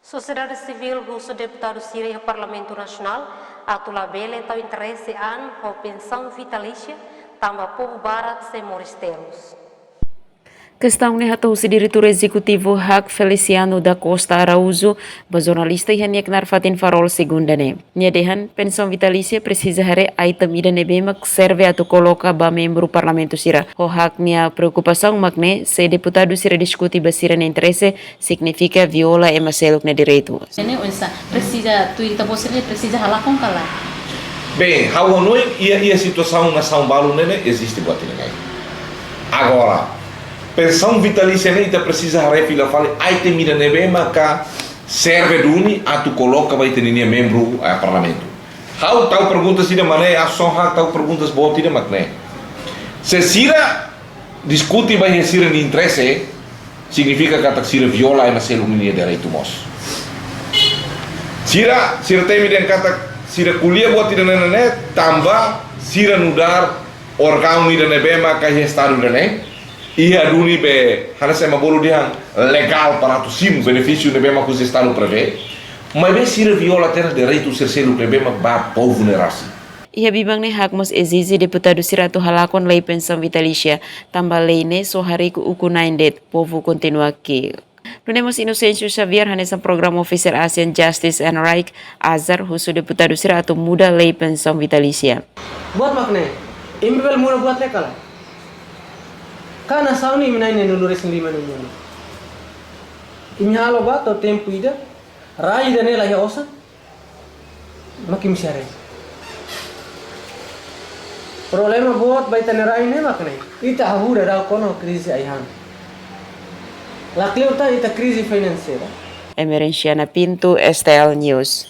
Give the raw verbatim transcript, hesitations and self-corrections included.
Sosiedade sivíl husu deputadu sira iha Parlamentu Nasionál atu labele tau interese an ho pensaun vitalísia, tanba povu barak sei moris terus. Kestaun ne'e hato'o husi Diretór Ezekutivu hak Feliciano da Costa Araújo ba jornalista iha nia knaar fatin Farol, Segunda ne'e. Nia dehan pensaun vitalísia presiza haree item ida ne'ebé mak serve atu koloka ba membru parlamentu sira. Ho hak nia preokupasaun mak ne'e, se deputadu sira diskute ba sira-nia interese, signifika viola ema seluk nia direitu. Ne'e oinsá, presiza tuir ita-boot sira presiza halakon ka lae? Bem, ha'u hanoin iha, iha situasaun nasaun balu ne'e, ne'e eziste buat ida-ne'e. Agora, pensaun vitalísia ne'e ita presiza haree fila fali item ida ne'ebé maka serve duni atu koloka ba ita-nia membru, eh, parlamentu. Ha'u tau pergunta sira mak ne'e, aso ha'u tau pergunta boot ida mak ne'e. Se sira diskute ba iha sira-nia interese, signifika katak sira viola ema seluk nia direitu mós. Sira, sira temi dehan katak sira ko'alia buat ida-ne'e ne'e tanba sira nu'udar órgaun ida ne'ebé maka iha estadu ida-ne'e, iha duni be hanesan ema bolu dehan legál para atu simu benefísiu ne'ebé mak husi estadu prevee. Maibé sira viola tiha ona direitu sira seluk ne'ebé mak ba povu ne'e rasik. Iha biban ne'e hak mós ezije deputadu sira atu halakon lei pensaun vitalísia, tanba lei ne'e só hariku ukun-na'in de'it, povu kontinua ki'ik. Nune'e mós Inocêncio Xavier hanesan programa ofisiál ASEAN Justice and Right, AJAR, husu deputadu sira atu muda lei pensaun vitalísia. Buat mak ne'e, imi bele muda buat ne'e ka lae? Ka nasaun ne'e imi na'in neen-nulu-resin-lima nia nia. Imi halo ba to'o tempu ida, rai ida-ne'e la iha osan, mak imi sei haree. Problema boot ba ita-nia rai ne'e mak ne'e. Ita hahú daudaun kona krize ai-han. Lakleur tan ita krize finanseira. Emerenciana Pinto, STL News.